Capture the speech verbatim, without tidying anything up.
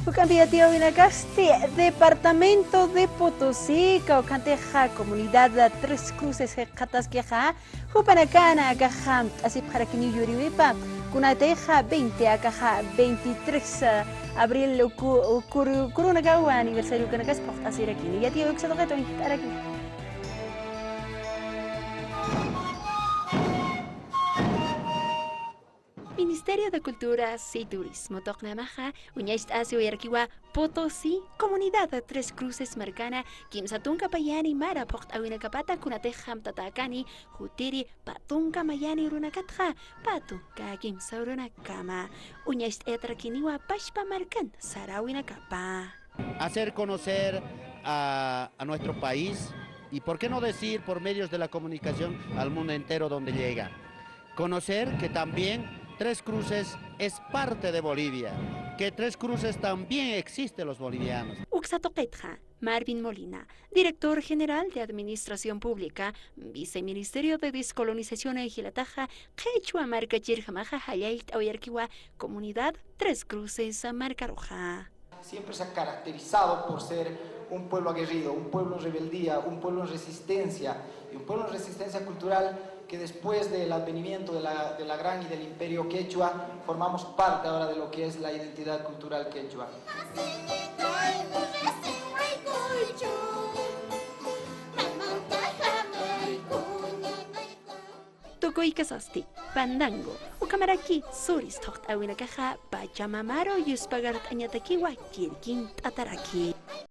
Juk'ampi yatiyäwinakasti departamento de Potosí, kawkhantixa comunidad Tres Cruces jikxataskixa, jupanakan akax amtasipxarakiniw yuriwipa, kunatixa veinte akaxa veintitrés abril uku, uku, ukurunakaw aniversario ukanakas phuqt'asirakini. Yatiyäwi uksa tuqit uñjt'arakini. Ministerio de Cultura y Turismo tuqinamaxa uñacht'asiwayarakiwa Potosí, comunidad Tres Cruces markana kimsa tunka payani mara phuqt'äwinakapata kunatix amtatäkani, jutiri pä tunka mayani urunakatxa pä tunka kimsa urunakama. Uñacht'ayatarakiniwa pachpa markan saräwinakapa. Hacer conocer a, a nuestro país y, ¿por qué no decir, por medios de la comunicación al mundo entero donde llega? Conocer que también Tres Cruces es parte de Bolivia, que Tres Cruces también existe los bolivianos. Uksa tuqitxa, Marvin Molina, director general de Administración Pública, Viceministerio de Descolonización jilataxa, qhichwa markachirjamaxa jallallt'awayarakiwa comunidad Tres Cruces markaruxa. Siempre se ha caracterizado por ser un pueblo aguerrido, un pueblo en rebeldía, un pueblo en resistencia, y un pueblo en resistencia cultural que después del advenimiento de la, de la gran y del imperio quechua, formamos parte ahora de lo que es la identidad cultural quechua. Tukuy kasasti, fandango, ukhamaraki suris thuqt'äwinakaxa Pachamamaru yuspagart'añatakiwa kirkint'ataraki.